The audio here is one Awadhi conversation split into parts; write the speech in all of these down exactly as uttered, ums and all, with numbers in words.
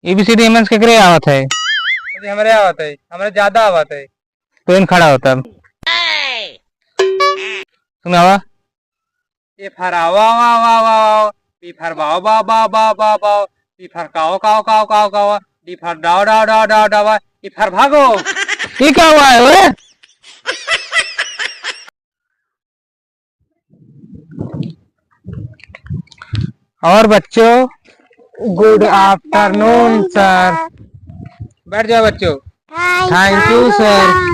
एबीसीडी एमएन केकरे आवत है? अरे, हमरे आवत है, हमरे ज्यादा आवत है। तो इन खड़ा होता। सुनावा। ए फर आवा, वा, वा, वा, वा। बी फर बाव, बा, बा, बा, बा, बाव। सी फर काव, काव, काव, काव, काव। डी फर डाव, डाव, डाव, डाव, डाव। ई फर भागो। ये क्या हुआ है, ओए? और बच्चों, good afternoon, sir। बैठ जाओ बच्चों। Thank you, sir।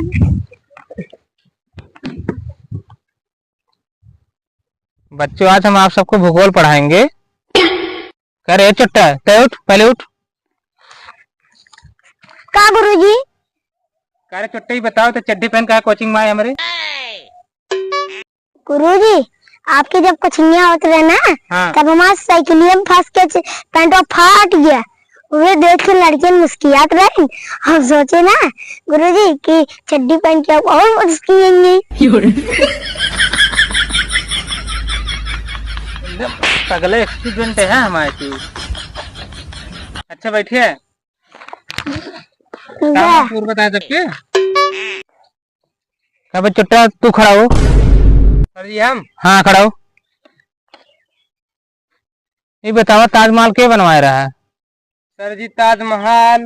बच्चों, आज हम आप सबको भूगोल पढ़ाएंगे। का रे चुट्टा, तै उठ, पहले उठ। का गुरुजी? का रे चुट्टा, ही बताओ तो चड्डी पहन का कोचिंग में आए हमरे? गुरुजी, आपके जब कोचिंगिया होत रहे ना, हाँ। तब हमार साइकिलिया में फंस के च-, पैंटवा फाट गया। उहे देख के लड़कियन मुस्कियात रहे। हम सोचे ना गुरुजी कि चड्डी पहन के अब और मुस्कियाएंगे। एकदम पगले student है हमारे तो। अच्छा बैठिए। वाह। काम और बताए सबके? अबे चुट्टा, तू खड़ा हो। सर जी, हम? हाँ, खड़ा हो। ये बतावा, ताजमहल के बनवाए रहा है? सर जी, ताजमहल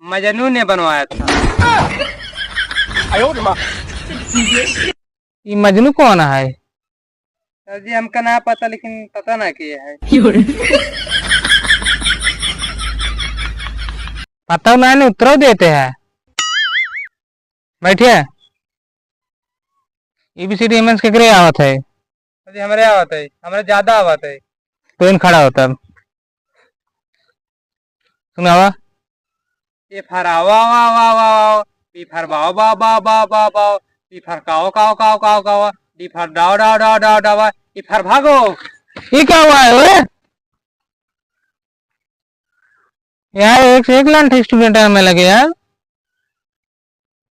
मजनू ने बनवाया था। ये मजनू कौन है? सर जी, हमका ना पता, लेकिन पता ना के है। पता ना, नहीं उत्तरो देते हैं। बैठिए। एबीसीडी एमएन केकरे आवत है? सर जी, हमरे आवत है, हमरे ज्यादा आवत है। तो इन खड़ा होता। सुनावा। ए फर आवा, वा, वा, वा, वा। बी फर बाव, बा, बा, बा, बा, बाव। सी फर काव, काव, काव, काव, काव। डी फर डाव, डाव, डाव, डाव, डाव। ई फर भागो। ये क्या हुआ है ओए? यार, एक से एक लांठ student में लगे यार।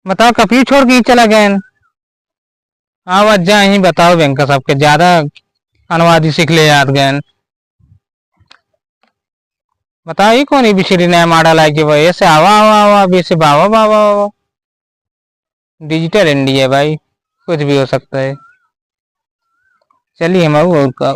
बताओ, कपियो छोड़ के ही चला गए। आवा जा ही बताओ, बैंक सबके ज्यादा अनुवादी सीख ले याद गए। बताओ, ये कौन एबीसीडी नया मॉडल आए कि भाई, ऐसे आवा, आवा, आवा, अभी ऐसे बावा, बावा, बावा। Digital India है भाई, कुछ भी हो सकता है। चलिए हम आऊ और का।